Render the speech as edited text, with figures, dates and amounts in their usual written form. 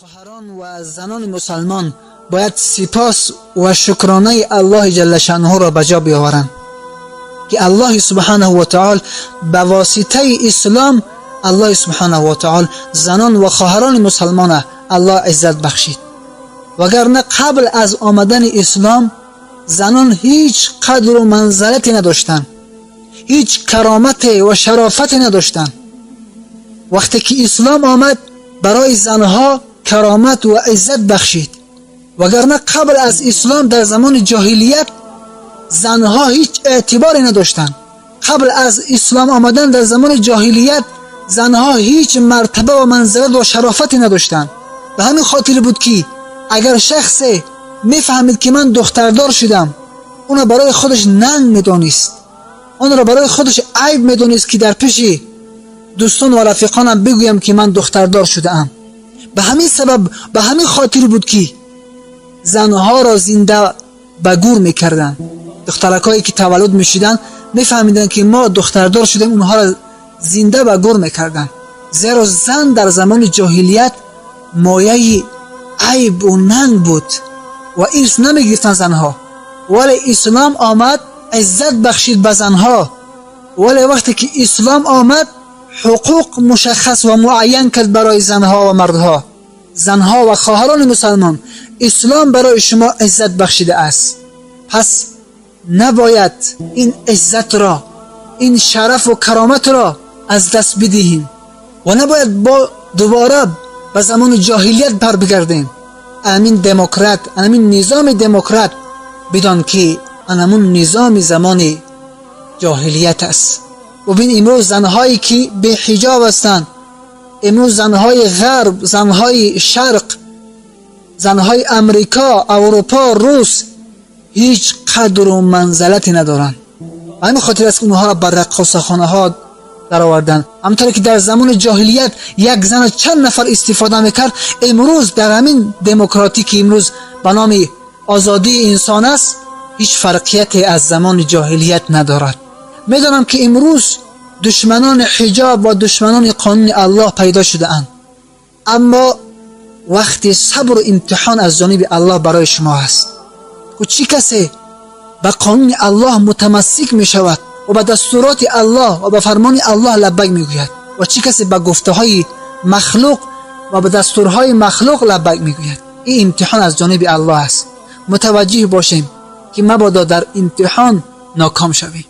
Хоҳарон ва занони мусалмон бояд сипос ва шукронаи Аллоҳи ҷалла шаънуҳуро ба ҷо биёваранд, ки Аллоҳи субҳанаҳу ва таол ба воситаи ислом, Аллоҳи субҳанаҳу ва таол занон ва хоҳарони мусалмона Аллоҳ иззат бахшид. Вагарна қабл аз омадани ислом занон ҳеҷ қадру манзалате надоштанд, ҳеҷ каромате ва шарофате надоштанд. Вақте ки ислом омад, барои занҳо каромат ва иззат бахшид. Вагарна қабл аз ислом, дар замони ҷоҳилият, занҳо ҳеҷ эътиборе надоштанд. Қабл аз ислом омадан, дар замони ҷоҳилият, занҳо ҳеҷ мартаба ва манзилат ва шарофате надоштанд. Ба ҳамин хотир буд, ки агар шахсе мефаҳмид, ки ман духтардор шудам, онро барои худаш нанг медонист, онро барои худаш айб медонист, ки дар пеши дӯстон ва рафиқонам бигӯям, ки ман духтардор шудаам. Ба ҳамин сабаб, ба ҳамин хотир буд, ки занҳоро зинда ба гур мекарданд. Духтаракҳое ки таваллуд мешуданд, мефаҳмиданд, ки мо духтардор шудем, онҳоро зинда ба гур мекарданд, зеро зан дар замони ҷоҳилият мояи айбу нанг буд ва ирс намегирифтанд занҳо. Вале ислом омад, иззат бахшид ба занҳо. Вале вақте ки ислом омад, ҳуқуқ мушаххас ва муайян кард барои занҳо ва мардҳо. Занҳо ва хоҳарони мусалмон, ислом барои шумо иззат бахшидааст, пас набояд ин иззатро, ин шарафу кароматро аз даст бидиҳем ва набояд бо дубора ба замони ҷоҳилият барбигардем. Амин демократ, амин низоми демократ, бидон, ки анамун низоми замони ҷоҳилият аст. Бубин, имрӯз занҳое ки беҳиҷоб ҳастанд, имрӯз занҳои ғарб, занҳои шарқ, занҳои Амрико, Аврупо, Рус ҳеҷ қадру манзалате надоранд. Ба ҳамин хотир аст, ки онҳоро ба раққосахонаҳо дароварданд. Ҳамонтавре ки дар замони ҷоҳилият як зана чанд нафар истифода мекард, имрӯз дар ҳамин демократӣ, ки имрӯз ба номи озодии инсон аст, ҳеҷ фарқияте аз замони ҷоҳилият надорад. Медонам, ки имрӯз душманони ҳиҷоб ва душманони қонуни Аллоҳ пайдо шудаанд, аммо вақти сабру имтиҳон аз ҷониби Аллоҳ барои шумо аст. Чӣ касе ба қонуни Аллоҳ мутамассик мешавад ва ба дастуроти Аллоҳ ва ба фармони Аллоҳ лаббайк мегӯяд ва чӣ касе ба гуфтаҳои махлуқ ва ба дастурҳои махлуқ лаббайк мегӯяд, ин имтиҳон аз ҷониби Аллоҳ аст. Мутаваҷҷиҳ бошем, ки мабодо дар имтиҳон ноком шавем.